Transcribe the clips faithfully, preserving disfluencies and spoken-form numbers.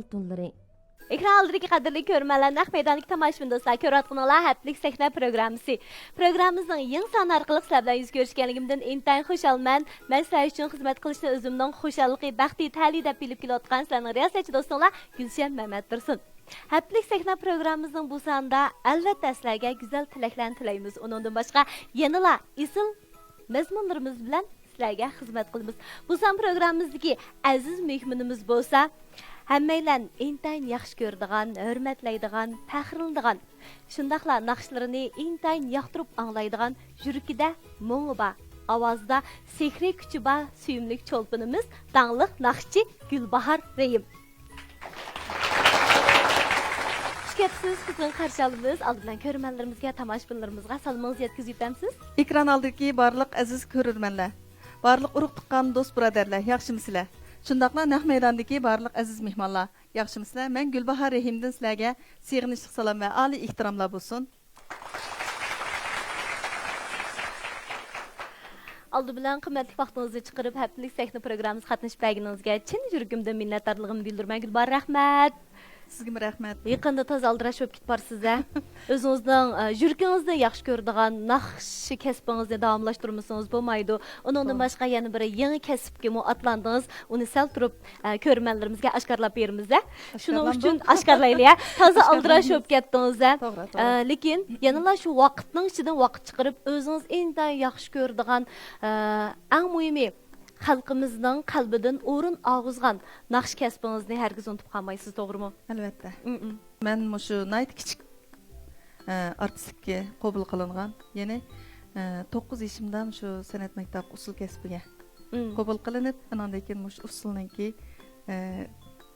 ئالتۇنلىرى. ئېكران ئالدىدىكى قەدىرلىك كۆرۈرمەنلەر، نەق مەيداندىكى تاماشىبىن دوستلار، كۆرۈۋاتقىنىڭلار ھەپتىلىك سەھنە پروگراممىسى. پروگراممىمىزنىڭ يېڭى سانى ئارقىلىق سىلەر بىلەن يۈز كۆرۈشكەنلىكىمدىن ئىنتايىن خۇشالمەن. مەن سىلەر ئۈچۈن خىزمەت قىلىشنى ئۆزۈمنىڭ خۇشاللىقى، بەختى، تەلىيى دەپ بىلىپ كېلىۋاتقان سىلەرنىڭ رىياسەتچى دوستۇڭلار گۈلشەن مەمەتتۇرسۇن. ھەپتىلىك سەھنە پروگراممىمىزنىڭ بۇ سانىدا ئەلۋەتتە سىلەرگە گۈزەل تىلەكلەرنى تىلەيمىز. ئۇنىڭدىن باشقا يەنىلا ئېسىل مەزمۇنلىرىمىز بىلەن سىلەرگە خىزمەت قىلىمىز. بۇ سان پروگراممىمىزدىكى ئەزىز مېھمىنىمىز بولسا، ھەممەيلەن ئىنتايىن ياخشى كۆرىدىغان، ھۆرمەتلەيدىغان، پەخىرلىنىدىغان، شۇنداقلا ناخشىلىرىنى ئىنتايىن ياقتۇرۇپ ئاڭلايدىغان، يۈرىكىدە مۇڭى بار، ئاۋازىدا سېھرىي كۈچى بار سۆيۈملۈك چولپىنىمىز، داڭلىق ناخشىچى گۈلباھار رەھىم. خۇش كەپسىز، قىزغىن قارشى ئالىمىز. ئالدى بىلەن كۆرۈرمەنلىرىمىزگە، تاماشىبىنلىرىمىزغا سالىمىڭىزنى يەتكۈزۈپ ئۆتەمسىز؟ ئېكران ئالدىدىكى بارلىق ئەزىز كۆرۈرمەنلەر، بارلىق ئۇرۇق تۇغقان، دوست بۇرادەرلەر، ياخشىمۇسىلەر؟ شۇنداقلا نەق مەيداندىكى بارلىق ئەزىز مېھمانلار، ياخشىمۇسىلەر؟ مەن گۈلباھار رەھىمدىن سىلەرگە سېغىنىشلىق سالام ۋە ئالىي ئېھتىراملار بولسۇن. ئالدى بىلەن قىممەتلىك ۋاقتىڭىزنى چىقىرىپ، ھەپتىلىك سەھنە پروگراممىسىغا قاتنىشىپ بەرگىنىڭىزگە چىن يۈرىكىمدىن مىننەتدارلىقىمنى بىلدۈرىمەن، گۈلباھار، رەھمەت. سىزگىمۇ رەھمەت. يېقىندا تازا ئالدىراش بولۇپ كېتىپ بارسىز-ھە. ئۆزىڭىزنىڭ، ئە، يۈرىكىڭىزنى ياخشى كۆرىدىغان ناخشا كەسپىڭىزنى داۋاملاشتۇرمىسىڭىز بولمايدۇ. ئۇنىڭدىن توغرا. باشقا يەنە بىر يېڭى كەسىپكىمۇ ئاتلاندىڭىز. ئۇنى سەل تۇرۇپ، ئە، كۆرۈرمەنلىرىمىزگە ئاشكارىلاپ بېرىمىز-ھە. شۇنىڭ ئۈچۈن ئاشكارىلايلى-ھە. تازا ئالدىراش بولۇپ كەتتىڭىز-ھە. توغرا، توغرا. ئە، لېكىن يەنىلا شۇ ۋاقىتنىڭ ئىچىدىن ۋاقىت چىقىرىپ، ئۆزىڭىز ئىنتايىن ياخشى كۆرىدىغان، ئە، ئەڭ مۇھىمى، خەلقىمىزنىڭ قەلبىدىن ئورۇن ئالغۇزغان ناخشا كەسپىڭىزنى ھەرگىز ئۇنتۇپ قالمايسىز، توغرىمۇ؟ ئەلۋەتتە. مم. مەن مۇشۇ ناھايىتى كىچىك، ئە، ئارتىسلىككە قوبۇل قىلىنغان، يەنى، ئە، توققۇز يېشىمدا مۇشۇ سەنئەت مەكتەپ ئۇسسۇل كەسپىگە مم. قوبۇل قىلىنىپ، ئاناندىن كېيىن مۇشۇ ئۇسسۇلنىڭكى، ئە،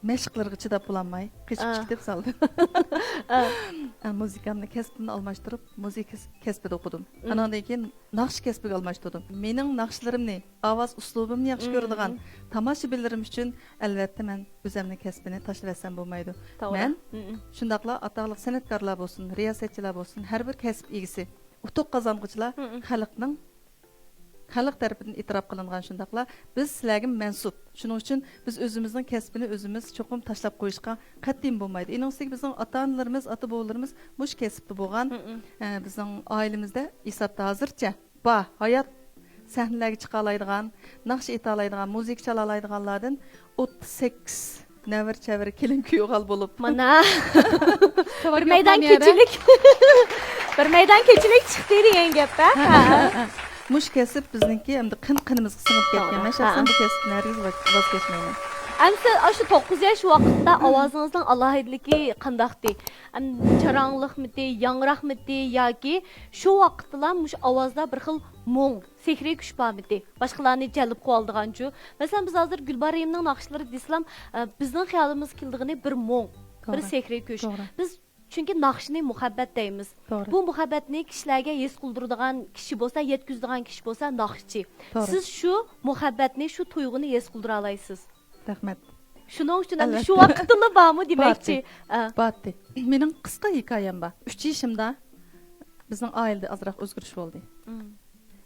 مەشىقلىرىگە چىداپ بولالماي، قېچىپ ئا. چىقىپ سالدىم. ئا. ئە، مۇزىكامنى، كەسپىمنى ئالماشتۇرۇپ، مۇزىكا كەس-، كەسپىدە ئوقۇدۇم. مم. ئاناندىن كېيىن ناخشا كەسپىگە ئالماشتۇردۇم. مېنىڭ ناخشىلىرىمنى، ئاۋاز ئۇسلۇبۇمنى ياخشى مم. كۆرىدىغان تاماشىبىنلىرىم ئۈچۈن، ئەلۋەتتە، مەن ئۆزەمنىڭ كەسپىنى تاشلىۋەتسەم بولمايدۇ. توغرا. مەن مم. شۇنداقلا ئاتاقلىق سەنئەتكارلار بولسۇن، رىياسەتچىلەر بولسۇن، ھەر بىر كەسىپ ئىگىسى، ئۇتۇق قازانغۇچىلار مم. خەلقنىڭ، خەلق تەرىپىدىن ئېتىراپ قىلىنغان، شۇنداقلا بىز سىلەرگە مەنسۇپ. شۇنىڭ ئۈچۈن بىز ئۆزىمىزنىڭ كەسپىنى ئۆزىمىز چوقۇم تاشلاپ قويۇشقا قەتئىي بولمايدۇ. ئېنىڭ ئۈستىگە بىزنىڭ ئاتا-ئانىلىرىمىز، ئاتا-بوۋىلىرىمىز مۇشۇ كەسىپتە بولغان. مم. ئە، بىزنىڭ ئائىلىمىزدە ھېسابتا ھازىرچە بار، ھايات سەھنىلەرگە چىقالايدىغان، ناخشا ئېيتالايدىغان، مۇزىكا چالالايدىغانلاردىن ئوتتۇز سەككىز نەۋرە-چەۋرە، كېلىن-كۈيئوغۇل بولۇپ. مانا. بىر مەيدان كېچىلىك. بىر مەيدان كېچىلىك چىقتى دېگەن گەپ-ھە. ھە، ھە، ھە. مۇشۇ كەسىپ بىزنىڭكى ئەمدى قېن-قېنىمىزغا سىڭىپ كەتكەن. توغرا. مەن شەخسەن ھە. بۇ كەسىپتىن ھەرگىز ۋاز، ۋاز كەچمەيمەن. ئەمسە ئاشۇ توققۇز ياش ۋاقىتتا ئاۋازىڭىزنىڭ ئالاھىدىلىكى قانداقتى؟ ئەم، جاراڭلىقمىتى، ياڭراقمىتى ياكى شۇ ۋاقىتتىلا مۇشۇ ئاۋازدا بىر خىل مۇڭ، سېھرىي كۈچ بارمىتى؟ باشقىلارنى جەلپ قىلىۋالىدىغانچۇ؟ مەسىلەن، بىز ھازىر گۈلبارىمنىڭ ناخشىلىرى دېسىلام، ئە، بىزنىڭ خىيالىمىزغا كېلىدىغىنى بىر مۇڭ، بىر توغرا. سېھرىي كۈچ. توغرا. بىز چۈنكى ناخشىنى مۇھەببەت دەيمىز. توغرا. بۇ مۇھەببەتنى كىشىلەرگە ھېس قىلدۇرىدىغان كىشى بولسا، يەتكۈزىدىغان كىشى بولسا ناخشىچى. توغرا. سىز شۇ مۇھەببەتنى، شۇ تۇيغۇنى ھېس قىلدۇرالايسىز. رەھمەت. شۇنىڭ ئۈچۈن ئەمدى شۇ ئەلۋەتتە. ۋاقىتتىلا بارمۇ دېمەكچى؟ بارتى. ئا. بارتى. مېنىڭ قىسقا ھېكايەم بار. ئۈچ يېشىمدا بىزنىڭ ئائىلىدە ئازراق ئۆزگىرىش بولدى. مم.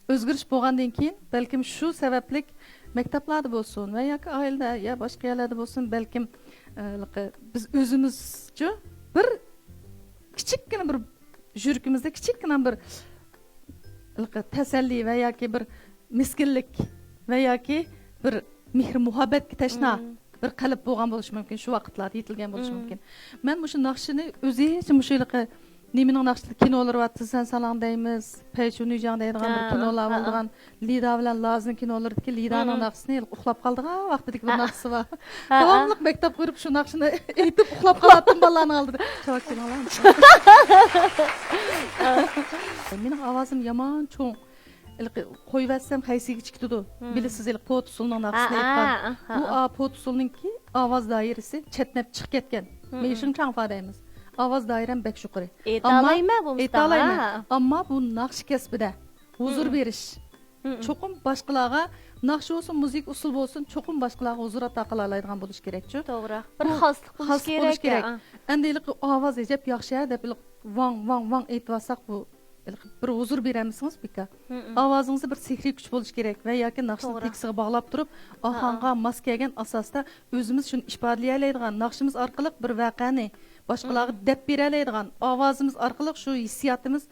ئۆزگىرىش بولغاندىن كېيىن، بەلكىم شۇ سەۋەبلىك مەكتەپلەردە بولسۇن ۋە ياكى ئائىلىدە يا باشقا يەرلەردە بولسۇن، بەلكىم، ئە، بىز ئۆزىمىزچۇ بىر كىچىككىنە بىر يۈرىكىمىزدە كىچىككىنە بىر ھېلىقى تەسەللى ۋە ياكى بىر مىسكىنلىك ۋە ياكى بىر مېھىر-مۇھەببەتكە تەشنا مم. بىر قەلب بولغان بولۇشى مۇمكىن، شۇ ۋاقىتلاردا يېتىلگەن بولۇشى مم. مۇمكىن. مەن مۇشۇ ناخشىنى ئۆزىچە مۇشۇ ھېلىقى نېمىنىڭ ناخشىسى، كىنولىرى بار، تىزسەن سالاڭ دەيمىز، پەيچۇنۇيجاڭ دەيدىغان بىر ھە، كىنولار ھە، ھە. بولىدىغان، لىدا بىلەن لازنىڭ كىنولىرىدىكى لىدانىڭ مم. ناخشىسىنى ھېلىقى ئۇخلاپ قالىدىغان ۋاقتىدىكى بىر ھە. ناخشىسى بار. ھە، ھە. داۋاملىق مەكتەپكە بېرىپ شۇ ناخشىنى ئېيتىپ ئۇخلاپ قالاتتىم بالىلارنىڭ ئالدىدا. چاۋاك كېلىڭلار. مېنىڭ ئاۋازىم يامان چوڭ. ھېلىقى قويۇۋەتسەم خەيسىگە چىقىدۇ. مم. بىلىسىز، ھېلىقى پوت ئۇسسۇلنىڭ ناخشىسىنى ھە، ئېيتقان. ھە، ھە، بۇ ھە. ئا، پوت ئۇسسۇلنىڭكى ئاۋاز دائىرىسى چەتنەپ چىقىپ كەتكەن. مم، مم. مېيشىڭ چاڭفا دەيمىز. ئاۋاز دائىرەم بەك يۇقىرى. ئېيتالايمەن بولمىسا. ئېيتالايمەن. ھە. ئەمما بۇ ناخشا كەسپىدە ھۇزۇر مم. بېرىش. مم. چوقۇم باشقىلارغا ناخشا بولسۇن، مۇزىكا ئۇسسۇل بولسۇن، چوقۇم باشقىلارغا ھۇزۇر ئاتا قىلالايدىغان بولۇش كېرەكچۇ. توغرا. بىر بۇ خاسلىق بولۇش خاسلىق بولۇش كېرەك. كېرەك. ھە. ئەمدى ھېلىقى ئاۋاز ئەجەب ياخشى ھە دەپ ھېلىقى ۋاڭ، ۋاڭ، ۋاڭ ئېيتىۋالساق بۇ بىر ھۇزۇر بېرەلمىسىڭىز بىكار. ئاۋازىڭىزدا بىر سېھرىي كۈچ بولۇشى كېرەك ۋە ياكى ناخشىنىڭ تېكىستىغا باغلاپ تۇرۇپ، ئاھاڭغا ماس كەلگەن ئاساستا ئۆزىمىز شۇنى ئىپادىلىيەلەيدىغان، ناخشىمىز ئارقىلىق بىر ۋەقەنى باشقىلارغا دەپ بېرەلەيدىغان، ئاۋازىمىز ئارقىلىق شۇ ھېسسىياتىمىز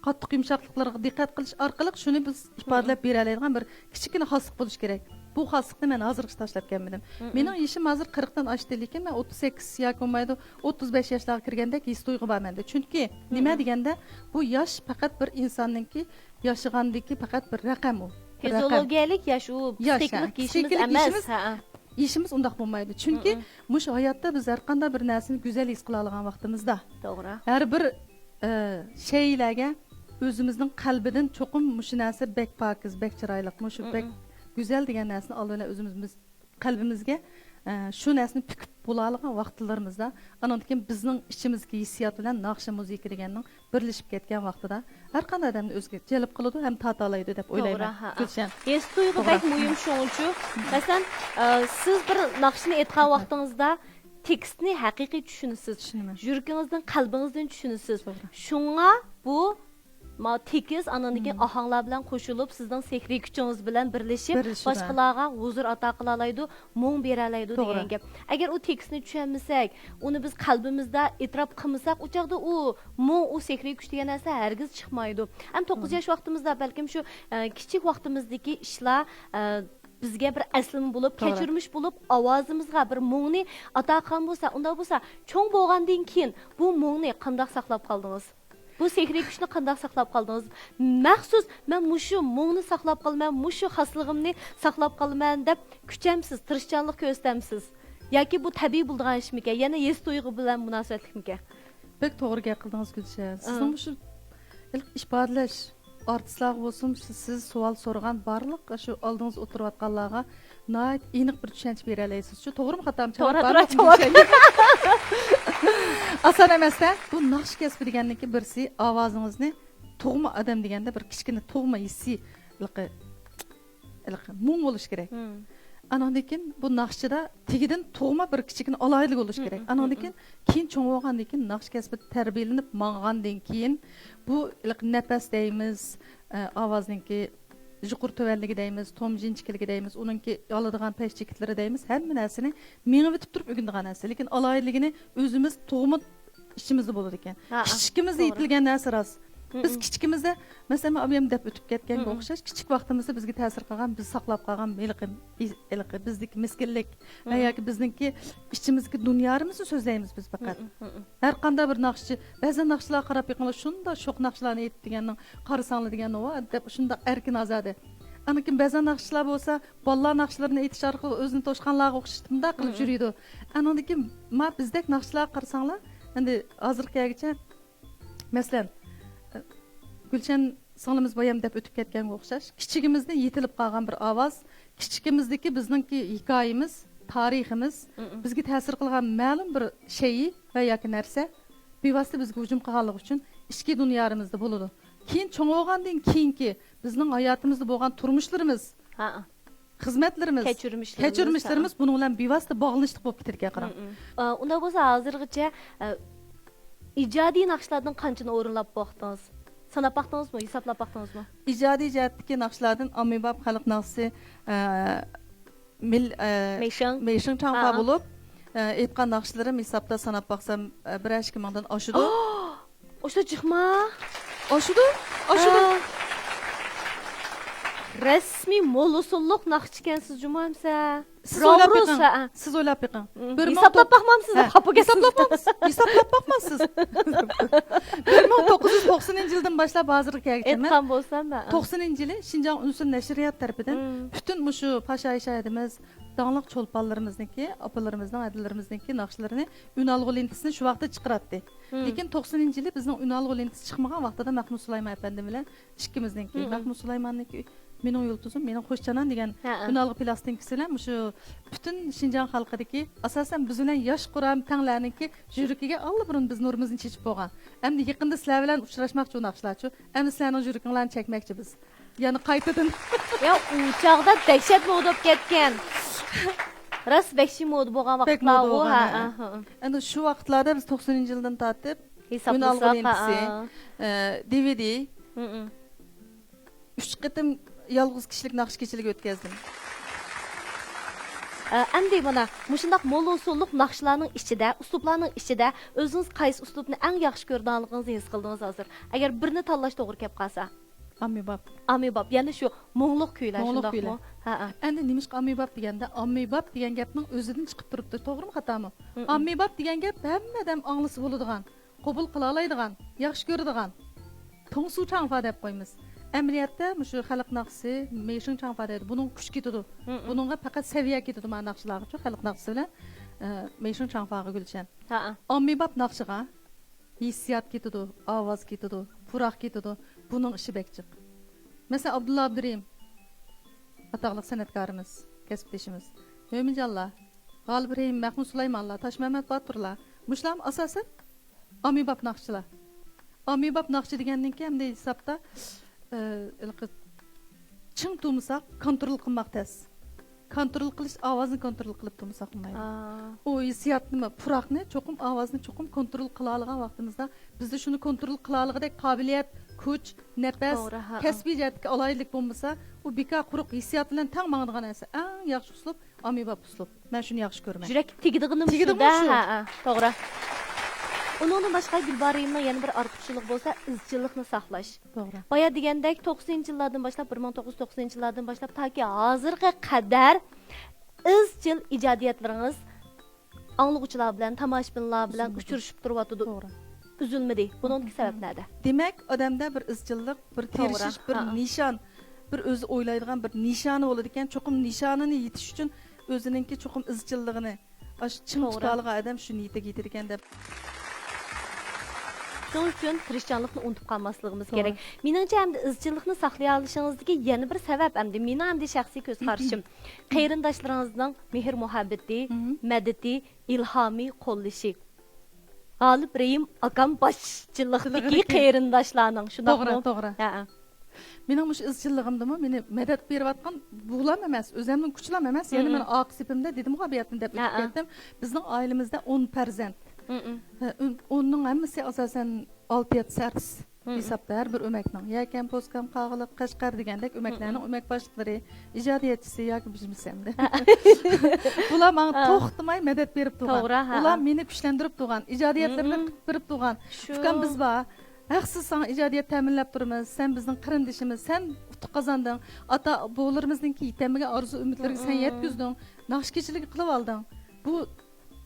قاتتىق يۇمشاقلىقلىرىغا دىققەت قىلىش ئارقىلىق شۇنى بىز ئىپادىلەپ بېرەلەيدىغان بىر كىچىككىنە خاسلىق بولۇشى كېرەك. بۇ خاسلىقنى مەن ھازىرغىچە تاشلاپ كەلمىدىم. مېنىڭ يېشىم ھازىر قىرىقتىن ئاشتى، لېكىن مەن ئوتتۇز سەككىز ياكى بولمايدۇ، ئوتتۇز بەش ياشلارغا كىرگەندەك ھېس تۇيغۇ بار مەندە. چۈنكى نېمە دېگەندە، بۇ ياش پەقەت بىر ئىنساننىڭكى ياشىغاندىكى پەقەت بىر رەقەم ئۇ. بىر رەقەم. فىزىولوگىيەلىك ياش ئۇ، ياش، پسىخىكىلىق يېشىمىز ئەمەس. يېشىمىز ئۇنداق بولمايدۇ. چۈنكى مۇشۇ ھاياتتا بىز ھەر قانداق بىر نەرسىنى گۈزەل ھېس قىلالىغان ۋاقتىمىزدا، توغرا، ھەر بىر، ئە، شەيئىلەرگە ئۆزىمىزنىڭ قەلبىدىن چوقۇم مۇشۇ نەرسە بەك پاكىز، بەك چىرايلىق، مۇشۇ بەك گۈزەل دېگەن نەرسىنى ئالدى بىلەن ئۆزىمىز قەلبىمىزگە، ئە، شۇ نەرسىنى پۈكۈپ بولالىغان ۋاقىتلىرىمىزدا، ئانىڭدىن كېيىن بىزنىڭ ئىچىمىزدىكى ھېسسىيات بىلەن ناخشا مۇزىكا دېگەننىڭ بىرلىشىپ كەتكەن ۋاقتىدا ھەر قانداق ئادەمنى ئۆزىگە جەلپ قىلىدۇ ھەم تارتالايدۇ دەپ ئويلايمەن. توغرا، ھە. گۈلشەن. ھېس تۇيغۇ بەك مۇھىم شۇڭىچۇ. مەسىلەن، ئە، سىز بىر ناخشىنى ئېيتقان ۋاقتىڭىزدا تېكىستنى ھەقىقىي چۈشىنىسىز. چۈشىنىمەن. يۈرىكىڭىزدىن، قەلبىڭىزدىن چۈشىنىسىز. توغرا. شۇڭا بۇ ما-، تېكىست، ئانىڭدىن كېيىن ئاھاڭلار بىلەن قوشۇلۇپ، سىزنىڭ سېھرىي كۈچىڭىز بىلەن بىرلىشىپ، بىرلىشىدۇ، ھە. باشقىلارغا ھۇزۇر ئاتا قىلالايدۇ، مۇڭ بېرەلەيدۇ، توغرا، دېگەن گەپ. ئەگەر ئۇ تېكىستنى چۈشەنمىسەك، ئۇنى بىز قەلبىمىزدە ئېتىراپ قىلمىساق، ئۇ چاغدا ئۇ مۇڭ، ئۇ سېھرىي كۈچ دېگەن نەرسە ھەرگىز چىقمايدۇ. ھەم توققۇز ياش ۋاقتىمىزدا بەلكىم شۇ، ئە، كىچىك ۋاقتىمىزدىكى ئىشلار، ئە، بىزگە بىر ئەسلىمە بولۇپ، توغرا، كەچۈرمىش بولۇپ، ئاۋازىمىزغا بىر مۇڭنى ئاتا قىلغان بولسا، ئۇنداق بولسا، چوڭ بولغاندىن كېيىن بۇ مۇڭنى قانداق ساقلاپ قالدىڭىز؟ بۇ سېھرىي كۈچنى قانداق ساقلاپ قالدىڭىز؟ مەخسۇس، مەن مۇشۇ مۇڭنى ساقلاپ قالىمەن، مۇشۇ خاسلىقىمنى ساقلاپ قالىمەن دەپ كۈچەمسىز، تىرىشچانلىق كۆرسىتەمسىز؟ ياكى بۇ تەبىئىي بولىدىغان ئىشمىكەن؟ يەنە ھېس تۇيغۇ بىلەن مۇناسىۋەتلىكمىكەن؟ بەك توغرا گەپ قىلدىڭىز، گۈلشەن. سىزنىڭ مۇشۇ ھېلىقى ئىپادىلەش، ئارتىسلارغا بولسۇن، شۇ سىز سوئال سورىغان بارلىق شۇ ئالدىڭىزدا ئولتۇرۇۋاتقانلارغا ناھايىتى ئېنىق بىر چۈشەنچە بېرەلەيسىز. شۇ توغرىمۇ خاتامۇ؟ توغرا، جاۋاب توغرا، بارمۇ؟ جاۋاب. ئاسان ئەمەس-دە. بۇ ناخشا كەسپى دېگەننىڭكى بىرسى ئاۋازىڭىزنى تۇغما ئادەم دېگەندە بىر كىچىككىنە تۇغما ھېسسىي ھېلىقى، ھېلىقى مۇڭ بولۇش كېرەك. ئاناندىن كېيىن بۇ ناخشىدا تېگىدىن تۇغما بىر كىچىككىنە ئالاھىدىلىك بولۇش كېرەك. ئاناندىن كېيىن، كېيىن چوڭ بولغاندىن كېيىن، ناخشا كەسپىدە تەربىيەلىنىپ ماڭغاندىن كېيىن، بۇ ھېلىقى نەپەس دەيمىز، ئە، ئاۋازنىڭكى يۇقىرى تۆۋەنلىكى دەيمىز، توم جىنچىكىلىكى دەيمىز، ئۇنىڭكى ئالىدىغان پەس چېكىتلىرى دەيمىز، ھەممە نەرسىنى مېڭىۋېتىپ تۇرۇپ ئۆگىنىدىغان نەرسە. لېكىن ئالاھىدىلىكىنى ئۆزىمىز تۇغما ئىچىمىزدە بولىدىكەن. ھە، كىچىكىمىزدە توغرا. يېتىلگەن نەرسە راست. بىز كىچىكىمىزدە، مەسىلەن، مەن ئابىيام دەپ ئۆتۈپ كەتكەنگە ئوخشاش، كىچىك ۋاقتىمىزدا بىزگە تەسىر قىلغان، بىز ساقلاپ قالغان ھېلىقى، ھېلىقى بىزدىكى مىسكىنلىك ۋە ياكى بىزنىڭكى ئىچىمىزدىكى دۇنيارىمىزنى سۆزلەيمىز بىز پەقەت. ھەر قانداق بىر ناخشىچى، بەزەن ناخشىلارغا قاراپ بېقىڭلار، شۇنداق شوخ ناخشىلارنى ئېيتىپ دېگەننىڭ، قارىساڭلار دېگەن، ۋا دەپ شۇنداق ئەركىن ئازادە. ئاندىن كېيىن بەزەن ناخشىچىلار بولسا، بالىلار ناخشىلىرىنى ئېيتىش ئارقىلىق ئۆزىنى توشقانلارغا ئوخشىتىپ مۇنداق قىلىپ يۈرىدۇ. ئانىڭدىن كېيىن ما بىزدەك ناخشىچىلارغا قارىساڭلار، ئەمدى ھازىرغا كەلگۈچە، مەسىلەن، گۈلشەن سىڭلىمىز بايام دەپ ئۆتۈپ كەتكەنگە ئوخشاش، كىچىكىمىزدىن يېتىلىپ قالغان بىر ئاۋاز، كىچىكىمىزدىكى بىزنىڭكى ھېكايىمىز، تارىخىمىز، بىزگە تەسىر قىلغان مەلۇم بىر شەيئى ۋە ياكى نەرسە بىۋاسىتە بىزگە ھۇجۇم قىلغانلىقى ئۈچۈن ئىچكى دۇنيارىمىزدا بولىدۇ. كېيىن چوڭ بولغاندىن كېيىنكى بىزنىڭ ھاياتىمىزدا بولغان تۇرمۇشلىرىمىز، خىزمەتلىرىمىز، كەچۈرمىشلىرىمىز، كەچۈرمىشلىرىمىز بۇنىڭ بىلەن بىۋاسىتە باغلىنىشلىق بولۇپ كېتىدىكەن، قاراڭ. ئا، ئۇنداق بولسا ھازىرغىچە، ئە، ئىجادىي ناخشىلاردىن قانچىنى ئورۇنلاپ باقتىڭىز؟ ساناپ باقتىڭىزمۇ؟ ھېسابلاپ باقتىڭىزمۇ؟ ئىجادىي جەھەتتىكى ناخشىلاردىن ئاممىباب خەلق ناخشىسى، ئە، مىل-، ئە، مېيشىڭ. مېيشىڭ چاڭخا بولۇپ، ئە، ئېيتقان ناخشىلىرىم ھېسابتا ساناپ باقسام، ئە، بىرەر ئىككى مىڭدىن ئاشىدۇ. ئاشۇنداق جىقما؟ ئاشىدۇ، ئاشىدۇ. ھە. رەسمىي موللىسۇنلۇق ناخشىچىكەنسىز جۇمۇ ئەمسە. سىز ئويلاپ بېقىڭ. سىز ئويلاپ بېقىڭ. ھېسابلاپ باقمامسىز دەپ خاپا كەتسىز. ھېسابلاپ باقمامسىز. بىر مىڭ توققۇز يۈز توقسىنىنچى يىلدىن باشلاپ ھازىرغا كەلگۈچە مەن، ئېيتقان بولسام مەن، توقسىنىنچى يىلى شىنجاڭ ئۈنسۈن نەشرىيات تەرىپىدىن پۈتۈن مۇشۇ پاشايى شاھىدىمىز، داڭلىق چولپانلىرىمىزنىڭكى، ئاپىلىرىمىزنىڭ، ھەدىلىرىمىزنىڭكى ناخشىلىرىنى ئۈنئالغۇ لېنتىسىنى شۇ ۋاقىتتا چىقىراتتى. لېكىن توقسىنىنچى يىلى بىزنىڭ ئۈنئالغۇ لېنتىسى چىقمىغان ۋاقتىدا مەخمۇت سۇلايمان ئەپەندىم بىلەن ئىككىمىزنىڭكى، مەخمۇت سۇلايماننىڭكى مېنىڭ يۇلتۇزۇم، مېنىڭ خۇش جانان دېگەن ئۈنئالغۇ پىلاستىنكىسى بىلەن مۇشۇ پۈتۈن شىنجاڭ خەلقىدىكى، ئاساسەن، بىز بىلەن ياش قۇرام تەڭلەرنىڭكى يۈرىكىگە ئاللىبۇرۇن بىز نۇرىمىزنى چېچىپ بولغان. ئەمدى يېقىندا سىلەر بىلەن ئۇچراشماقچى ئۇ ناخشىلارچۇ. ئەمدى سىلەرنىڭ يۈرىكىڭلارنى چەكمەكچى بىز. يەنە قايتىدىن. يا، ئۇ چاغدا دەھشەت مودا بولۇپ كەتكەن. راست ۋەھشىي مودا بولغان ۋاقىتلارغۇ. ھە، ھە. ئەمدى شۇ ۋاقىتلاردا بىز توقسىنىنچى يىلدىن تارتىپ ھېسابلىساق، ئۈنئالغۇ لېنتىسى، ھە. ئە، دى ۋى دى. ھە، ھە. ئۈچ قېتىم يالغۇز كىشىلىك ناخشا كېچىلىكى ئۆتكەزدىم. ئە، ئەمدى مانا مۇشۇنداق مول ئۇسۇللۇق ناخشىلارنىڭ ئىچىدە، ئۇسلۇبلارنىڭ ئىچىدە ئۆزىڭىز قايسى ئۇسلۇبنى ئەڭ ياخشى كۆرىدىغانلىقىڭىزنى ھېس قىلدىڭىز ھازىر؟ ئەگەر بىرنى تاللاش توغرا كەپ قالسا. ئاممىباب. ئاممىباب، يەنى شۇ مۇڭلۇق كۈيلەر، مۇڭلۇق شۇنداقمۇ؟ كۈيلەر. ھە، ھە. ئەمدى نېمىشقا ئاممىباب دېگەندە، ئاممىباب دېگەن گەپنىڭ ئۆزىدىن چىقىپ تۇرۇپتۇ، توغرىمۇ، خاتامۇ؟ ھە، ھە. ئاممىباب دېگەن گەپ ھەممە ئادەم ئاڭلىسا بولىدىغان، قوبۇل قىلالايدىغان، ياخشى كۆرىدىغان. توڭسۇ چاڭفا دەپ قويىمىز. ئەمەلىيەتتە مۇشۇ خەلق ناخشىسى مېيشىڭ چاڭفا دەيدۇ. بۇنىڭغا كۈچ كېتىدۇ. ھە، ھە. بۇنىڭغا پەقەت سەۋىيە كېتىدۇ مانا ناخشىلارغىچۇ، خەلق ناخشىسى بىلەن، ئە، مېيشىڭ چاڭفاغا گۈلشەن. ھە، ھە. ئاممىباب ناخشىغا ھېسسىيات كېتىدۇ، ئاۋاز كېتىدۇ، پۇراق كېتىدۇ. بۇنىڭ ئىشى بەك جىق. مەسىلەن، ئابدۇللا ئابدۇرېھىم ئاتاقلىق سەنئەتكارىمىز، كەسىپدىشىمىز. مۆمىنجانلار، غالىب رېھىم، مەخمۇت سۇلايمانلار، تاشمەمەت باتۇرلار. مۇشۇلارمۇ ئاساسەن ئاممىباب ناخشىلار. ئاممىباب ناخشا دېگەندىن كېيىن ئەمدى ھېسابتا، ئە، ھېلىقى چىڭ تۇرمىساق، كونترول قىلماق تەس. كونترول قىلىش، ئاۋازنى كونترول قىلىپ تۇرمىساق بولمايدۇ. ئا. ئۇ ھېسسىياتنىمۇ، پۇراقنى چوقۇم ئاۋازنى چوقۇم كونترول قىلالىغان ۋاقتىمىزدا، بىزدە شۇنى كونترول قىلالىغۇدەك قابىلىيەت، كۈچ، نەپەس، توغرا، ھە، كەسپىي جەھەتتىكى ئالاھىدىلىك بولمىسا، ئۇ بىكار قۇرۇق ھېسسىيات بىلەن تەڭ ماڭىدىغان نەرسە. ئەڭ ياخشى ئۇسلۇب ئاممىباب ئۇسلۇب. مەن شۇنى ياخشى كۆرىمەن. يۈرەككە تېگىدىغىنىمۇ تېگىدىغىنىمۇ شۇ-دە، شۇ. ھە، ھە، توغرا. ئۇنىڭدىن باشقا گۈلبارىمنىڭ يەنە بىر ئارتۇقچىلىقى بولسا ئىزچىللىقنى ساقلاش. توغرا. بايا دېگەندەك، توقسىنىنچى يىللاردىن باشلاپ، بىر مىڭ توققۇز يۈز توقسىنىنچى يىللاردىن باشلاپ تاكى ھازىرغا قەدەر ئىزچىل ئىجادىيەتلىرىڭىز ئاڭلىغۇچىلار بىلەن، تاماشىبىنلار بىلەن ئۈزۈلمىدى. ئۇچرىشىپ تۇرۇۋاتىدۇ. توغرا. ئۈزۈلمىدى. بۇنىڭدىكى سەۋەب نەدە؟ دېمەك، ئادەمدە بىر ئىزچىللىق، بىر توغرا. تىرىشىش، بىر ھە. نىشان، بىر ئۆزى ئويلايدىغان بىر نىشانى بولىدىكەن. چوقۇم نىشانىنى يېتىش ئۈچۈن ئۆزىنىڭكى چوقۇم ئىزچىللىقىنى، ئاشۇ چىڭ توغرا. تۇتالىغان ئادەم شۇ نىيىتىگە يېتىدىكەن دەپ. شۇنىڭ ئۈچۈن تىرىشچانلىقنى ئۇنتۇپ قالماسلىقىمىز توغرا. كېرەك. مېنىڭچە، ئەمدى ئىزچىللىقنى ساقلىيالىشىڭىزدىكى يەنە بىر سەۋەب، ئەمدى مېنىڭ ئەمدى شەخسىي كۆز قارىشىم. قېرىنداشلىرىڭىزنىڭ مېھىر-مۇھەببىتى، مەدىتى، ئىلھامى، قوللىشى. غالىپ رېھىم ئاكام باشچىلىقتىكى قېرىنداشلارنىڭ، شۇنداقمۇ؟ توغرا، توغرا. ھە، ھە. مېنىڭ مۇشۇ ئىزچىللىقىمدىمۇ مېنى مەدەت بېرىۋاتقان بۇلام ئەمەس، ئۆزەمنىڭ كۈچىلەم ئەمەس، يەنە مەن ئارقا سېپىمدە دېدىمغۇ، بۇ يەردىن دەپ ئۆتۈپ كەتتىم. بىزنىڭ ئائىلىمىزدە ئون پەرزەنت. ھە، ئون، ئوننىڭ ھەممىسى ئاساسەن ئالتە يەتتىسى ئارتىس ھېسابتا، ھەر بىر ئۆمەكنىڭ. يەكەن، پوسكام، قاغىلىق، قەشقەر دېگەندەك ئۆمەكلەرنىڭ ئۆمەك باشلىقلىرى، ئىجادىيەتچىسى ياكى بىلمىسەمدە. بۇلار ماڭا توختىماي مەدەت بېرىپ تۇرغان. توغرا، ھە. ئۇلار مېنى كۈچلەندۈرۈپ تۇرغان، ئىجادىيەتلىرىمنى قىلىپ بېرىپ تۇرغان. شۇ. ئۇكام، بىز بار. ھەقسىز ساڭا ئىجادىيەت تەمىنلەپ تۇرىمىز. سەن بىزنىڭ قېرىندىشىمىز، سەن ئۇتۇق قازاندىڭ. ئاتا-بوۋىلىرىمىزنىڭكى يېتەلمىگەن ئارزۇ-ئۈمىدلىرىگە سەن يەتكۈزدۈڭ. ناخشا كېچىلىكى قىلىۋالدىڭ. بۇ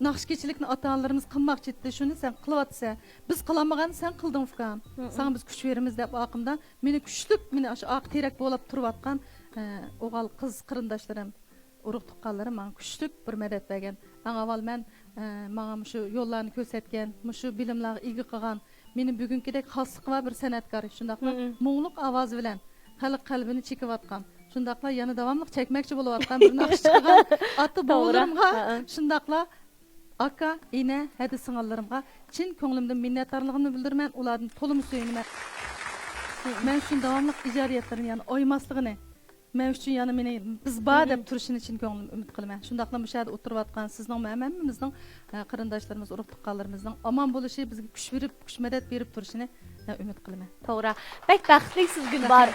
ناخشا كېچىلىكنى ئاتا-ئانىلىرىمىز قىلماقچى ئىدى، شۇنى سەن قىلىۋاتىسەن. بىز قىلالمىغاننى سەن قىلدىڭ، ئۇكام. ساڭا بىز كۈچ بېرىمىز دەپ ئاقىمدا، مېنى كۈچلۈك، مېنى ئاشۇ ئارقا تىرەك بولاپ تۇرۇۋاتقان، ئە، ئوغۇل قىز قېرىنداشلىرىم، ئۇرۇق تۇغقانلىرىم ماڭا كۈچلۈك بىر مەدەت بەرگەن. ئەڭ ئاۋۋال مەن، ئە، ماڭا مۇشۇ يوللارنى كۆرسەتكەن، مۇشۇ بىلىملەرگە ئىگە قىلغان، مېنى بۈگۈنكىدەك خاسلىقى بار بىر سەنئەتكار، شۇنداقلا مۇڭلۇق ئاۋازى بىلەن خەلق قەلبىنى چېكىۋاتقان، شۇنداقلا يەنە داۋاملىق چەكمەكچى بولۇۋاتقان بىر ناخشا چىقارغان ئاتا بوۋىلىرىمغا، شۇنداقلا ئاكا، ئىنە، ھەدە سىڭىللىرىمغا چىن كۆڭلۈمدىن مىننەتدارلىقىمنى بىلدۈرىمەن، ئۇلاردىن تولىمۇ سۆيۈنىمەن. مەن ئۈچۈن داۋاملىق ئىجادىيەتلىرىنى يەنە ئايىماسلىقىنى، مەن ئۈچۈن يەنە مېنى بىز بار دەپ تۇرۇشىنى چىن كۆڭلۈمدىن ئۈمىد قىلىمەن. شۇنداقلا مۇشۇ يەردە ئولتۇرۇۋاتقان سىزنىڭ، ھەممىمىزنىڭ، ئە، قېرىنداشلىرىمىز، ئۇرۇق تۇغقانلىرىمىزنىڭ ئامان بولۇشى، بىزگە كۈچ بېرىپ، كۈچ مەدەت بېرىپ تۇرۇشىنى، ئە، ئۈمىد قىلىمەن. توغرا. بەك بەختلىكسىز، گۈلبار.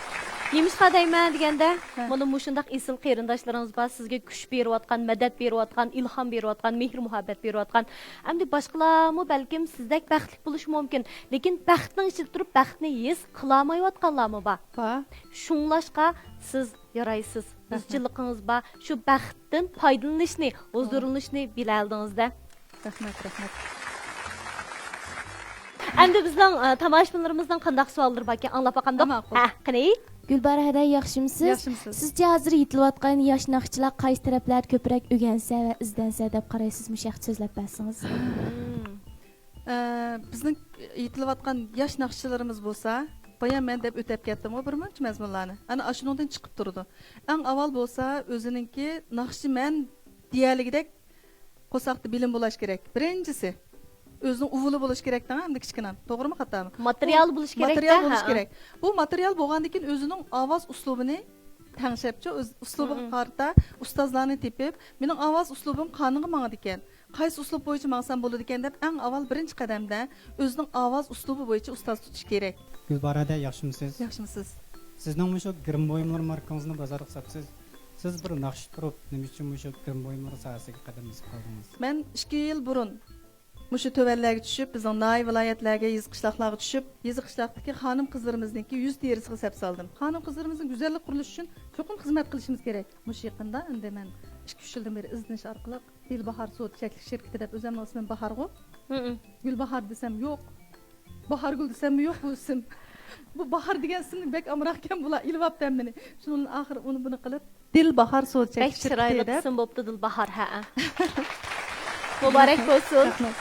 نېمىشقا دەيمەن دېگەندە، مانا مۇشۇنداق ئېسىل قېرىنداشلىرىڭىز بار، سىزگە كۈچ بېرىۋاتقان، مەدەت بېرىۋاتقان، ئىلھام بېرىۋاتقان، مېھىر-مۇھەببەت بېرىۋاتقان. ئەمدى باشقىلارمۇ بەلكىم سىزدەك بەختلىك بولۇشى مۇمكىن، لېكىن بەختنىڭ ئىچىدە تۇرۇپ بەختنى ھېس قىلالمايۋاتقانلارمۇ بار. بار. شۇڭلاشقا سىز يارايسىز، ئىزچىللىقىڭىز بار، شۇ بەختتىن پايدىلىنىشنى، ھۇزۇرلىنىشنى بىلەلىدىڭىز-دە. رەھمەت، رەھمەت. ئەمدى بىزنىڭ، ئە، تاماشىبىنلىرىمىزنىڭ قانداق سوئاللىرى باركەن، ئاڭلاپ باقامدۇق؟ ماقۇل. ھە، قېنى؟ گۈلبار ھەدە، ياخشىمسىز؟ ياخشىمسىز؟ سىزچە ھازىر يېتىلىۋاتقان ياش ناخشىچىلار قايسى تەرەپلەردە كۆپرەك ئۆگەنسە ۋە ئىزدەنسە دەپ قارايسىز؟ مۇشۇ ھەقتە سۆزلەپ بەرسىڭىز. ئە، بىزنىڭ يېتىلىۋاتقان ياش ناخشىچىلىرىمىز بولسا، بايا مەن دەپ ئۆتەپ كەتتىمغۇ بىر مۇنچە مەزمۇنلارنى. ئەنە ئاشۇنىڭدىن چىقىپ تۇرىدۇ. ئەڭ ئاۋۋال بولسا ئۆزىنىڭكى ناخشىچىمەن دېيەلىگۈدەك قورساقتا بىلىم بولۇش كېرەك. بىرىنچىسى، ئۆزىنىڭ ئۇۋىلى بولۇش كېرەك دەڭ، ئەمدى كىچىكىنە. توغرىمۇ، خاتامۇ؟ ماتېرىيال بولۇش كېرەك. ماتېرىيال بولۇش كېرەك. بۇ ماتېرىيال بولغاندىن كېيىن ئۆزىنىڭ ئاۋاز ئۇسلۇبىنى تەڭشەپچۇ، ئۆز ئۇسلۇبىغا قارىتا ئۇستازلارنى تېپىپ، مېنىڭ ئاۋاز ئۇسلۇبىم قانىغا ماڭىدىكەن. قايسى ئۇسلۇب بويىچە ماڭسام بولىدىكەن دەپ، ئەڭ ئاۋۋال بىرىنچى قەدەمدە ئۆزىنىڭ ئاۋاز ئۇسلۇبى بويىچە ئۇستاز تۇتۇش كېرەك. گۈلبارەدە، ياخشىمۇسىز؟ ياخشىمۇسىز؟ سىزنىڭ مۇشۇ گىرىم بۇيۇملىرى ماركىڭىزنى بازارغا ساتىسىز. سىز بىر ناخشىچى تۇرۇپ، نېمە ئۈچۈن مۇشۇ گىرىم بۇيۇملىرى ساھەسىگە قەدەم بېسىپ قالدىڭىز؟ مەن ئىككى يىل بۇرۇن مۇشۇ تۆۋەنلەرگە چۈشۈپ، بىزنىڭ ناھىيە، ۋىلايەتلەرگە، يېزا، قىشلاقلارغا چۈشۈپ، يېزا، قىشلاقتىكى خانىم-قىزلىرىمىزنىڭكى يۈز تېرىسىغا سەپ سالدىم. خانىم-قىزلىرىمىزنىڭ گۈزەللىك قۇرۇلۇشى ئۈچۈن چوقۇم خىزمەت قىلىشىمىز كېرەك. مۇشۇ يېقىندا ئەمدى مەن ئىككى، ئۈچ يىلدىن بېرى ئىزدىنىش ئارقىلىق دىلباھار سودا چەكلىك شىركىتى دەپ، ئۆزۈمنىڭ ئىسمىم باھارغۇ. مم. گۈلباھار دېسەم يوق. باھارگۈل دېسەممۇ يوق بۇ ئىسىم. بۇ باھار دېگەن ئىسىمنى بەك ئامراقكەن بۇلار، ئېلىۋاپتۇ ھەممىنى. شۇنىڭ بىلەن ئاخىر ئۇنى بۇنى قىلىپ، دىلباھار سودا بەك چەكلىك شىركىتى چىرايلىق دەپ. ئىسىم بوپتۇ، دىلباھار، ھەئە. مۇبارەك بولسۇن. رەھمەت.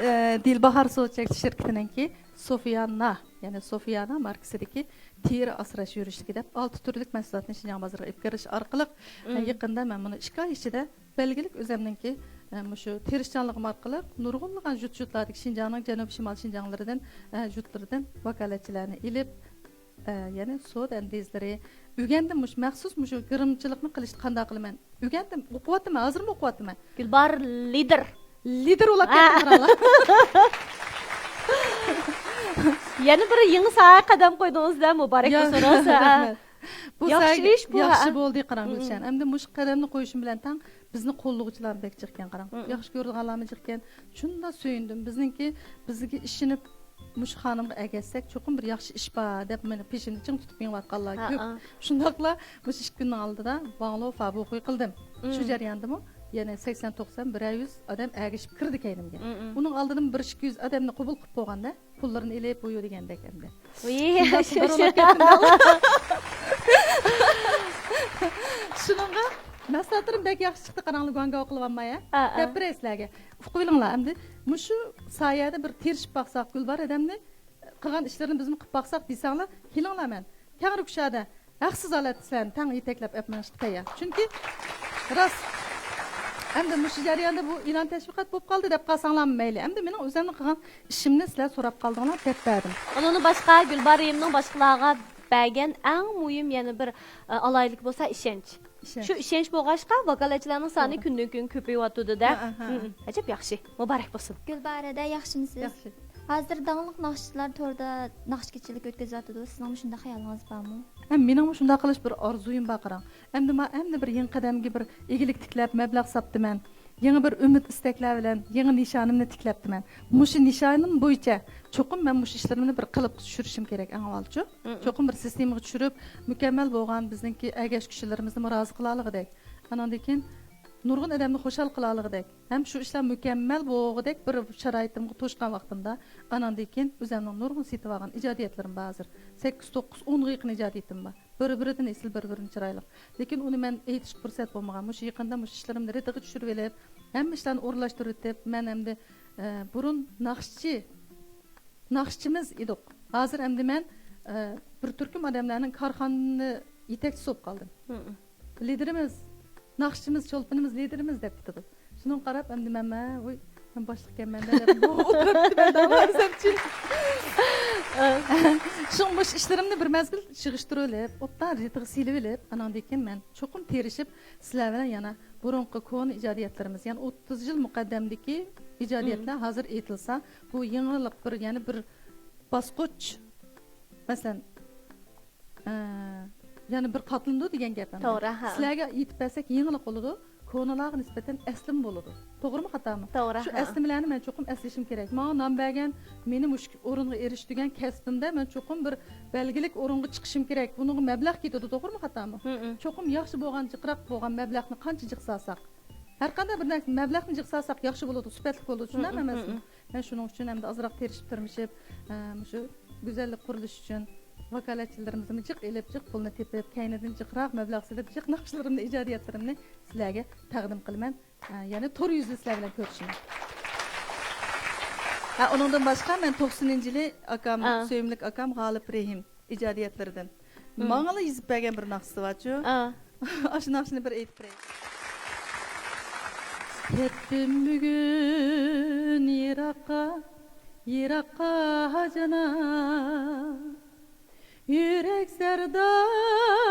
ئە، دىلباھار سودا چەكلىك شىركىتىنىڭكى سوفىيانا، يەنى سوفىيانا ماركىسىدىكى تېرە ئاسراش يۈرۈشلۈكى دەپ ئالتە تۈرلۈك مەھسۇلاتنى شىنجاڭ بازىرىغا ئېلىپ كىرىش ئارقىلىق، ئە، مم. يېقىندا مەن بۇنى ئىككى ئاي ئىچىدە بەلگىلىك ئۆزەمنىڭكى، ئە، مۇشۇ تىرىشچانلىقىم ئارقىلىق نۇرغۇنلىغان يۇرت-يۇرتلاردىكى شىنجاڭنىڭ جەنۇبىي شىمال شىنجاڭلىرىدىن، ئە، يۇرتلىرىدىن ۋاكالەتچىلەرنى ئېلىپ، ئە، يەنى سودا ئەندىزىلىرى ئۆگەندىم. مۇشۇ مەخسۇس مۇشۇ گىرىمچىلىقنى قىلىشنى قانداق قىلىمەن؟ ئۆگەندىم، ئوقۇۋاتىمەن، ھازىرمۇ ئوقۇۋاتىمەن. گۈلبار لىدىر. لىدىر بولاپ ھە. كەتتىم، قاراڭلار. يەنە بىر يېڭى ساھەگە قەدەم قويدىڭىز-دە، مۇبارەك يا، بولسۇن، راست، ھە. رەھمەت. بۇ ياخشى ساھەگە ئىش بۇ، ياخشى ھە. بولدى، قاراڭ، مم. گۈلشەن. ئەمدى مۇشۇ قەدەمنى قويۇشۇم بىلەن تەڭ بىزنى قوللىغۇچىلار بەك جىقكەن، قاراڭ. مم. ياخشى كۆرىدىغانلارمۇ جىقكەن. شۇنداق سۆيۈندۈم. بىزنىڭكى، بىزگە ئىشىنىپ مۇشۇ خانىمغا ئەگەشسەك، چوقۇم بىر ياخشى ئىش بار دەپ مېنى پېشىمنى چىڭ تۇتۇپ مېڭىۋاتقانلار ھە، كۆپ. ھە. شۇنداقلا مۇشۇ ئىككى كۈننىڭ ئالدىدا ۋاڭلو فابۇخۇي قىلدىم. مم. شۇ جەرياندىمۇ يەنە سەكسەن، توقسان، بىرەر يۈز ئادەم ئەگىشىپ كىردى كەينىمگە. مم، مم. ئۇنىڭ ئالدىدىمۇ بىر ئىككى يۈز ئادەمنى قوبۇل قىلىپ بولغاندا، پۇللىرىنى ئېلىپ بۇيۇ دېگەندەك ئەمدى. ۋىي، شۇنداق شۇ، شۇ. پۇلدار بولۇپ كەتتىم. شۇنىڭغا مەھسۇلاتلىرىم بەك ياخشى چىقتى، قاراڭلار، گۇاڭگاۋ قىلىۋالماي، ھە؟ ئا، ئا. دەپ بېرەي سىلەرگە. ئۇقۇۋېلىڭلار ئەمدى. مۇشۇ سايەدە بىر تىرىشىپ باقساق، گۈلبار ئادەمنى قىلغان ئىشلىرىنى بىزمۇ قىلىپ باقساق دېسەڭلار، كېلىڭلار مەن. كەڭرى كۇشادە ھەقسىز ھالەتتە سىلەرنى تەڭ يېتەكلەپ ئەپ مېڭىشقا تەييار. چۈنكى راست. ئەمدى مۇشۇ جەرياندا بۇ ئېلان تەشۋىقات بولۇپ قالدى دەپ قالساڭلارمۇ مەيلى. ئەمدى مېنىڭ ئۆزۈمنىڭ قىلغان ئىشىمنى سىلەر سوراپ قالدىڭلار، دەپ بەردىم. ئۇنىڭدىن باشقا گۈلبار رېھىمنىڭ باشقىلارغا بەرگەن ئەڭ مۇھىم يەنە بىر، ئە، ئالاھىدىلىكى بولسا ئىشەنچ. ئىشەنچ. شۇ ئىشەنچ بولغاچقا، ۋاكالەتچىلەرنىڭ سانى توغرا. كۈندىن-كۈن كۆپىيىۋاتىدۇ-دە. ھە، ھە، ھە. مم. ئەجەب ياخشى. مۇبارەك بولسۇن. گۈلبارەدە، ياخشىمۇسىز؟ ياخشى. ھازىر داڭلىق ناخشىچىلار توردا ناخشا كېچىلىكى ئۆتكۈزۈۋاتىدۇ. سىزنىڭمۇ شۇنداق خىيالىڭىز بارمۇ؟ ھە، مېنىڭمۇ شۇنداق قىلىش بىر ئارزۇيۇم بار، قاراڭ. ئەمدى ما-، ئەمدى بىر يېڭى قەدەمگە بىر ئىگىلىك تىكلەپ، مەبلەغ ساپتىمەن. يېڭى بىر ئۈمىد، ئىستەكلەر بىلەن يېڭى نىشانىمنى تىكلەپتىمەن. مۇشۇ نىشانىم بويىچە چوقۇم مەن مۇشۇ ئىشلىرىمنى بىر قېلىپقا چۈشۈرۈشۈم كېرەك، ئەڭ ئاۋۋالچۇ. مم. چوقۇم بىر سىستېمىغا چۈشۈرۈپ، مۇكەممەل بولغان بىزنىڭكى ئەگەشكۈچىلىرىمىزنىمۇ رازى قىلالىغۇدەك. ئاناندىن كېيىن نۇرغۇن ئادەمنى خۇشال قىلالىغۇدەك ھەم شۇ ئىشلار مۇكەممەل بولغۇدەك بىر شارائىتىمغا توشقان ۋاقتىمدا، ئاناندىن كېيىن ئۆزۈمنىڭ نۇرغۇن سېتىۋالغان ئىجادىيەتلىرىم بار ھازىر. سەككىز، توققۇز، ئونغا يېقىن ئىجادىيىتىم بار. بىر-بىرىدىن ئېسىل، بىر-بىرىدىن چىرايلىق. لېكىن ئۇنى مەن ئېيتىشقا پۇرسەت بولمىغان. مۇشۇ يېقىندا مۇشۇ ئىشلىرىمنى رېتىغا چۈشۈرۈۋېلىپ، ھەممە ئىشلارنى ئورۇنلاشتۇرۇۋېتىپ، مەن ئەمدى، ئە، بۇرۇن ناخشىچى، ناخشىچىمىز ئىدۇق. ھازىر ئەمدى مەن، ئە، بىر تۈركۈم ئادەملەرنىڭ كارخانىنى يېتەكچىسى بولۇپ قالدىم. مم. لىدىرىمىز، ناخشىچىمىز، چولپىنىمىز، لىدىرىمىز دەپ كېتىدۇ. شۇنىڭغا قاراپ ئەمدى مەن، مەن، ۋۇي، مەن باشلىقكەنمەن دەپ ئولتۇرۇپتىمەن دەۋەرسەمچى. شۇڭا مۇشۇ ئىشلىرىمنى بىر مەزگىل يىغىشتۇرۇۋېلىپ، ئوبدان رېتىغا سېلىۋېلىپ، ئاناندىن كېيىن مەن چوقۇم تىرىشىپ، سىلەر بىلەن يەنە بۇرۇنقى كونا ئىجادىيەتلىرىمىز، يەنى ئوتتۇز يىل مۇقەددەمدىكى ئىجادىيەتلەر مم. ھازىر ئېيتىلسا، بۇ يېڭىلىق بىر، يەنە بىر باسقۇچ. مەسىلەن، ئە، يەنە بىر قاتلىنىدۇ دېگەن گەپ ئەمدى. توغرا، ھە. سىلەرگە ئېيتىپ بەرسەك يېڭىلىق بولىدۇ، كونىلارغا نىسبەتەن ئەسلىمە بولىدۇ. توغرىمۇ، خاتامۇ؟ توغرا، شۇ ھە. ئەسلىمىلەرنى مەن چوقۇم ئەسلىشىم كېرەك. ماڭا نام بەرگەن، مېنى مۇشۇ ئورۇنغا ئېرىشتۈرگەن كەسپىمدە مەن چوقۇم بىر بەلگىلىك ئورۇنغا چىقىشىم كېرەك. بۇنىڭغا مەبلەغ كېتىدۇ، توغرىمۇ، خاتامۇ؟ مم، مم. چوقۇم ياخشى بولغان، جىقراق بولغان مەبلەغنى قانچە جىق سالساق، ھەر قانداق بىر نەرسە مەبلەغنى جىق سالساق ياخشى بولىدۇ، سۈپەتلىك بولىدۇ، شۇنداقمۇ مم، مم، ئەمەسمۇ؟ مم. مەن شۇنىڭ ئۈچۈن ئەمدى ئازراق تىرىشىپ، تىرمىشىپ، ئە، مۇشۇ گۈزەللىك قۇرۇلۇشى ئۈچۈن ۋاكالەتچىلىرىمىزنى جىق ئېلىپ، جىق پۇلنى تېپىپ، كەينىدىن جىقراق مەبلەغ سېلىپ، جىق ناخشىلىرىمنى، ئىجادىيەتلىرىمنى سىلەرگە تەقدىم قىلىمەن. ئە، يەنى تور يۈزىدە سىلەر بىلەن كۆرۈشىمەن. ھە، ئۇنىڭدىن باشقا مەن توقسىنىنچى يىلى ئاكام، ئا. سۆيۈملۈك ئاكام غالىپ رېھىم ئىجادىيەتلىرىدىن مم. ماڭىلا يېزىپ بەرگەن بىر ناخشىسى بارچۇ. ئا. ئاشۇ ناخشىنى بىر ئېيتىپ بېرەي. كەتتىم بۈگۈن يىراققا، يىراققا جانان. يۈرەك زەرداب،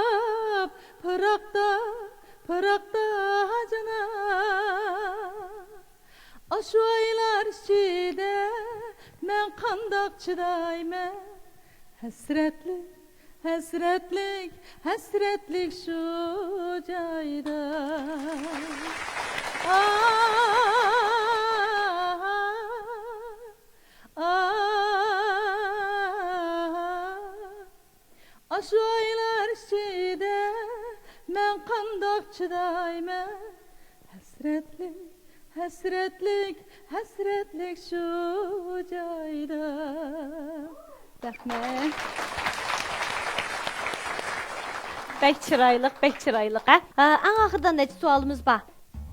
پىراقتا، پىراقتا جانان. شۇ ئايلار ئىچىدە مەن قانداق چىدايمەن؟ ھەسرەتلىك، ھەسرەتلىك، ھەسرەتلىك شۇ جايدا. ئاھ، ئاھ، ئاشۇ ئايلار ئىچىدە مەن قانداق چىدايمەن؟ ھەسرەتلىك، ھەسرەتلىك، ھەسرەتلىك شۇ جايدا. رەھمەت. بەك چىرايلىق، بەك چىرايلىق، ھە؟ ئە، ئەڭ ئاخىرىدا نەچچە سوئالىمىز بار.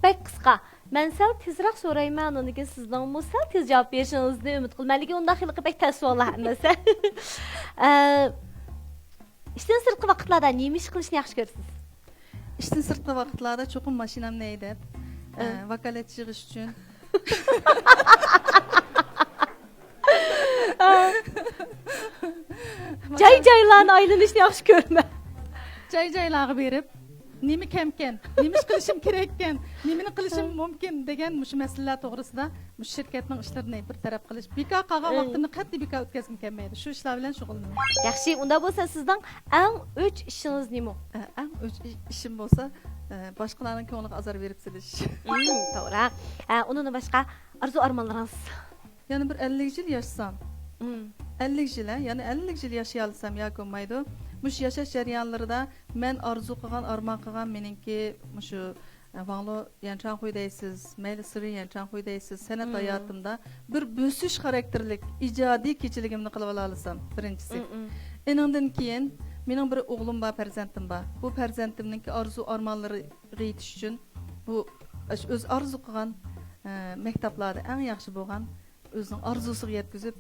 بەك قىسقا. مەن سەل تېزرەك سورايمەن، ئۇنىڭدىن كېيىن سىزنىڭمۇ سەل تېز جاۋاب بېرىشىڭىزنى ئۈمىد قىلىمەن. لېكىن ئۇنداق ھېلىقى بەك تەس سوئاللار ھەممىسى. ئە، ئىشتىن سىرتقى ۋاقىتلاردا نېمە ئىش قىلىشنى ياخشى كۆرىسىز؟ ئىشتىن سىرتقى ۋاقىتلاردا چوقۇم ماشىنامنى ھەيدەپ، ئە، ۋاكالەتچى يىغىش ئۈچۈن. جاي-جايلارنى ئايلىنىشنى ياخشى كۆرىمەن. جاي-جايلارغا بېرىپ، نېمە كەمكەن، نېمە ئىش قىلىشىم كېرەككەن، نېمىنى قىلىشىم مۇمكىن دېگەن مۇشۇ مەسىلىلەر توغرىسىدا مۇشۇ شىركەتنىڭ ئىشلىرىنى بىر تەرەپ قىلىش، بىكار قالغان ۋاقتىمنى قەتئىي بىكار ئۆتكۈزگۈم كەلمەيدۇ. شۇ ئىشلار بىلەن شۇغۇللىنىمەن. ياخشى، ئۇنداق بولسا سىزنىڭ ئەڭ ئۆچ ئىشىڭىز نېمە؟ ئە، ئەڭ ئۆچ ئىش-، ئىشىم بولسا، ئە، باشقىلارنىڭ كۆڭلىگە ئازار بېرىپ سېلىش. مم، توغرا. ئە، ئۇنىڭدىن باشقا ئارزۇ ئارمانلىرىڭىز؟ يەنە بىر ئەللىك يىل ياشىسام. مم. ئەللىك يىل، ھە؟ يەنە ئەللىك يىل ياشىيالىسام ياكى بولمايدۇ. مۇشۇ ياشاش جەريانلىرىدا مەن ئارزۇ قىلغان، ئارمان قىلغان مېنىڭكى مۇشۇ، ئە، ۋاڭلۇ يەنچاڭخۇي دەيسىز، مەيلى سىرى يەنچاڭخۇي دەيسىز، سەنئەت مم. ھاياتىمدا بىر بۆسۈش خاراكتېرلىك ئىجادىي كېچىلىكىمنى قىلىۋالالىسام، بىرىنچىسى. مم، مم. ئېنىڭدىن كېيىن مېنىڭ بىر ئوغلۇم بار، پەرزەنتىم بار. بۇ پەرزەنتىمنىڭكى ئارزۇ ئارمانلىرى يېتىش ئۈچۈن بۇ ئاشۇ ئۆزى ئارزۇ قىلغان، ئە، مەكتەپلەردە ئەڭ ياخشى بولغان، ئۆزىنىڭ ئارزۇسىغا يەتكۈزۈپ،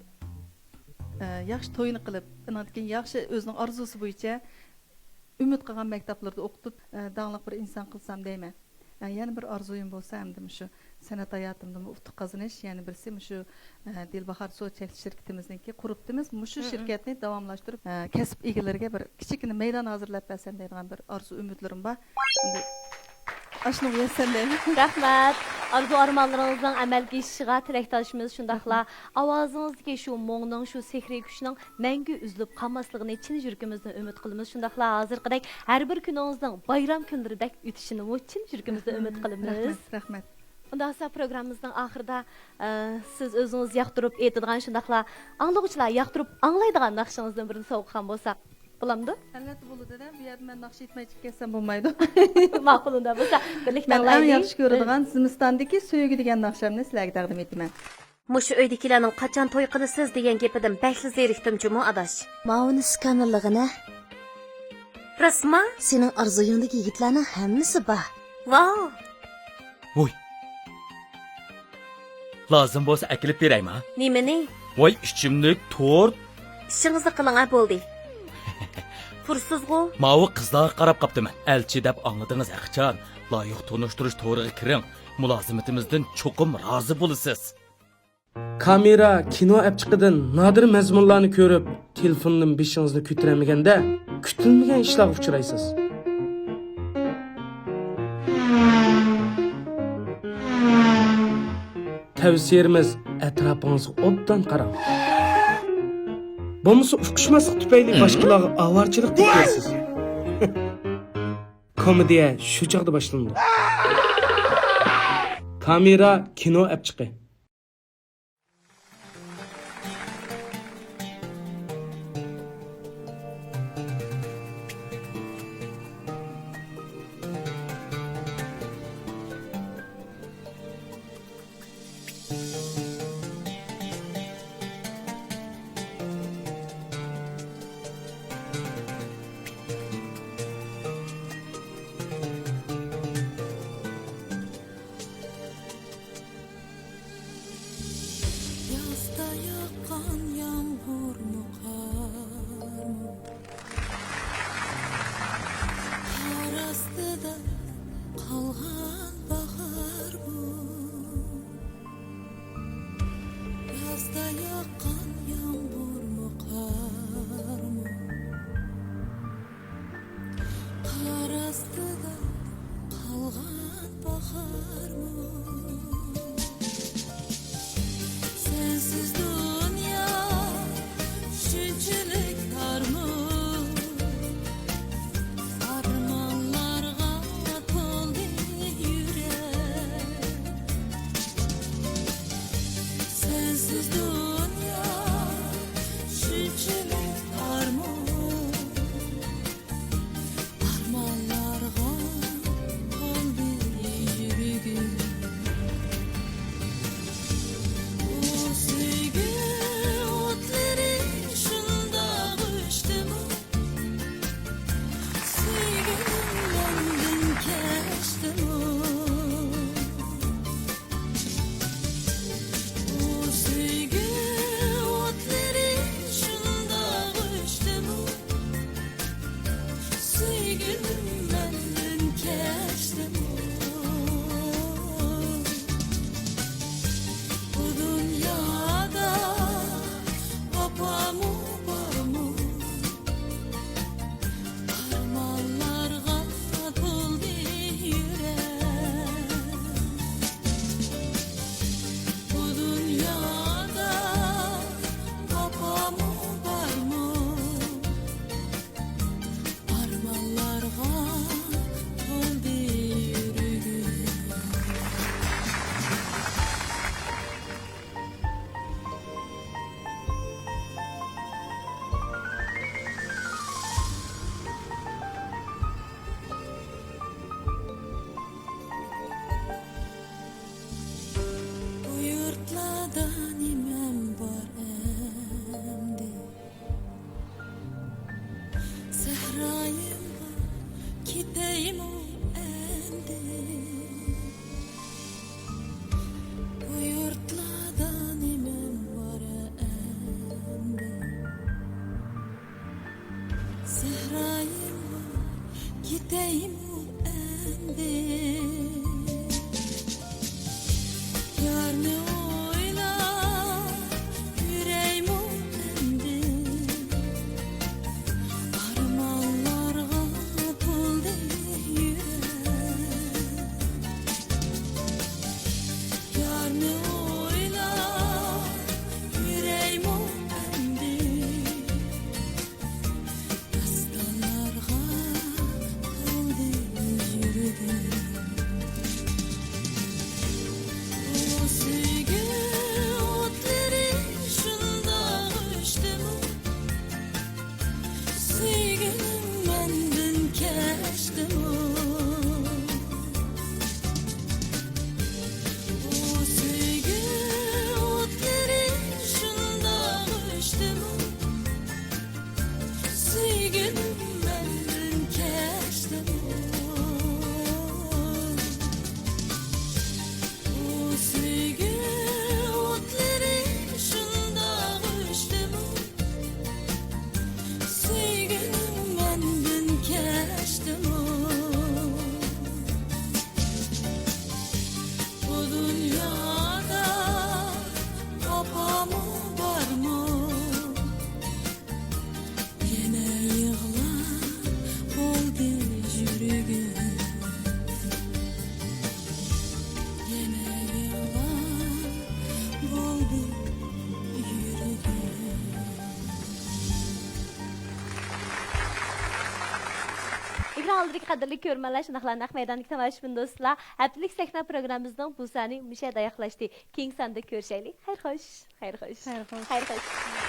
ئە، ياخشى تويىنى قىلىپ، ئۇنىڭدىن كېيىن ياخشى ئۆزىنىڭ ئارزۇسى بويىچە ئۈمىد قىلغان مەكتەپلىرىدە ئوقۇتۇپ، ئە، داڭلىق بىر ئىنسان قىلسام دەيمەن. ئە، يەنە بىر ئارزۇيۇم بولسا، ئەمدى مۇشۇ سەنئەت ھاياتىمدىمۇ ئۇتۇق قازىنىش، يەنە بىرسى مۇشۇ، ئە، دىلباھار سودا چەكلىك شىركىتىمىزنىڭكى قۇرۇپتىمىز. مۇشۇ مم، مم. شىركەتنى داۋاملاشتۇرۇپ، ئە، كەسىپ ئىگىلىرىگە بىر كىچىككىنە مەيدان ھازىرلاپ بەرسەم دەيدىغان بىر ئارزۇ ئۈمىدلىرىم بار. ئەمدى ئاشۇنىڭغا يەتسەم دەيمەن. رەھمەت. ئارزۇ ئارمانلىرىڭىزنىڭ ئەمەلگە ئېشىشىغا تىلەكداشمىز. شۇنداقلا رەھمەت. ئاۋازىڭىزدىكى شۇ مۇڭنىڭ، شۇ سېھرىي كۈچنىڭ مەڭگۈ ئۈزۈلۈپ قالماسلىقىنى چىن يۈرىكىمىزدىن ئۈمىد قىلىمىز. شۇنداقلا ھازىرقىدەك ھەر بىر كۈنىڭىزنىڭ بايرام كۈنلىرىدەك ئۆتۈشىنىمۇ چىن يۈرىكىمىزدىن ئۈمىد قىلىمىز. رەھمەت، رەھمەت. ئۇنداق بولسا پروگراممىمىزنىڭ ئاخىرىدا، ئە، سىز ئۆزىڭىز ياقتۇرۇپ ئېيتىدىغان، شۇنداقلا ئاڭلىغۇچىلار ياقتۇرۇپ ئاڭلايدىغان ناخشىڭىزدىن بىرنى سوۋغا قىلغان بولساق بولامدۇ؟ ئەلۋەتتە بولىدۇ-دە، بۇ يەردە مەن ناخشا ئېيتماي چىقىپ كەتسەم بولمايدۇ. ماقۇل، ئۇنداق بولسا بىرلىكتە مەن ئەڭ ئاڭلايلى. ياخشى كۆرىدىغان زىمىستاندىكى سۆيگۈ دېگەن ناخشامنى سىلەرگە تەقدىم ئېتىمەن. مۇشۇ ئۆيدىكىلەرنىڭ قاچان توي قىلىسىز دېگەن گېپىدىن بەكلا زېرىكتىم جۇمۇ ئاداش. ماۋۇنى سىكانېرلىغىنە. راستما؟ سېنىڭ ئارزۇيۇڭدىكى يىگىتلەرنىڭ ھەممىسى بار. ۋاۋ! ۋوي. لازىم بولسا ئەكېلىپ بېرەيما؟ نېمىنى؟ ۋاي، ئىچىملىك، تورت. ئىشىڭىزنى قىلىڭا، بولدى. پۇرسىزغۇ؟ ماۋۇ قىزلارغا قاراپ قاپتىمەن. ئەلچى دەپ ئاڭلىدىڭىز ھەقىچان. لايىق تونۇشتۇرۇش تورىغا كىرىڭ. مۇلازىمىتىمىزدىن چوقۇم رازى بولىسىز. كامېرا كىنو ئەپچىقىدىن نادىر مەزمۇنلارنى كۆرۈپ، تېلېفوندىن بېشىڭىزنى كۆتۈرەلمىگەندە، كۈتۈلمىگەن ئىشلارغا ئۇچرايسىز. تەۋسىيەمىز، ئەتراپىڭىزغا ئوبدان قاراڭ. بولمىسا ئۇقۇشماسلىق تۈپەيلى باشقىلارغا ئاۋارىچىلىق دەپ بېرىسىز. كومېدىيە شۇ چاغدا باشلىنىدۇ. كامېرا كىنو ئەپچىقى. يازدا ياغقان يامغۇرمۇ، قارمۇ، قار ئاستىدا قالغان باھارمۇ؟ يازدا ياغقان يامغۇرمۇ، قارمۇ؟ قار ئاستىدا قالغان باھارمۇ؟ سەنسىز دۇنيا شۇنچىلىك تارمۇ، ئارمانلارغا تولدى يۈرەك. سەنسىز دۇنيا شۇنچىلىك تارمۇ، ئارمانلارغا تولدى يۈرىكىم. ئۇ سۆيگۈ ئوتلىرى شۇنداق ئۆچتىمۇ، سۆيگۈم مەندىن كەچتىمۇ؟ ئۇ سۆيگۈ ئوتلىرى شۇنداق ئۆچتىمۇ؟ سۆيگۈم مەندىن كەچتىمۇ؟ بۇ دۇنيادا ۋاپامۇ بارمۇ؟ ئارمانلارغا تولدى يۈرەك. بۇ دۇنيادا ۋاپامۇ بارمۇ؟ ئارمانلارغا تولدى يۈرىكىم. بۇ يۇرتلاردا نېمەم بار ئەمدى؟ سەھرايىمغا كېتەيمۇ ئەمدى؟ بۇ يۇرتلاردا نېمەم بار ئەمدى؟ سەھرايىمغا كېتەيمۇ ئەمدى؟ يارنى ئويلاپ يۈرەيمۇ ئەمدى؟ ئارمانلارغا تولدى يۈرەك. يارنى ئويلاپ يۈرەيمۇ ئەمدى؟ داستانلارغا تولدى يۈرىكىم. بۇ سۆيگۈ ئوتلىرى شۇنداق ئۆچتىمۇ؟ سۆيگۈم مەندىن كەچتىمۇ؟ بۇ سۆيگۈ ئوتلىرى شۇنداق ئۆچتىمۇ؟ سۆيگۈم مەندىن كەچتىمۇ؟ بۇ سۆيگۈ ئوتلىرى شۇنداق ئۆچتىمۇ؟ سۆيگۈم مەندىن كەچتىمۇ؟ بۇ دۇنيادا ۋاپامۇ بارمۇ؟ يەنە يىغلا بولدى يۈرىكىم. يەنە يىغلا بولدى يۈرىكىم. ئېكران ئالدىدىكى قەدىرلىك كۆرۈرمەنلەر، شۇنداقلا نەق مەيداندىكى تاماشىبىن دوستلار، ھەپتىلىك سەھنە پروگراممىمىزنىڭ بۇ سانى مۇشۇ يەردە ئاياغلاشتى. كېيىنكى ساندا كۆرۈشەيلى. خەير خوش. خەير خوش. خەير خوش. خەير خوش.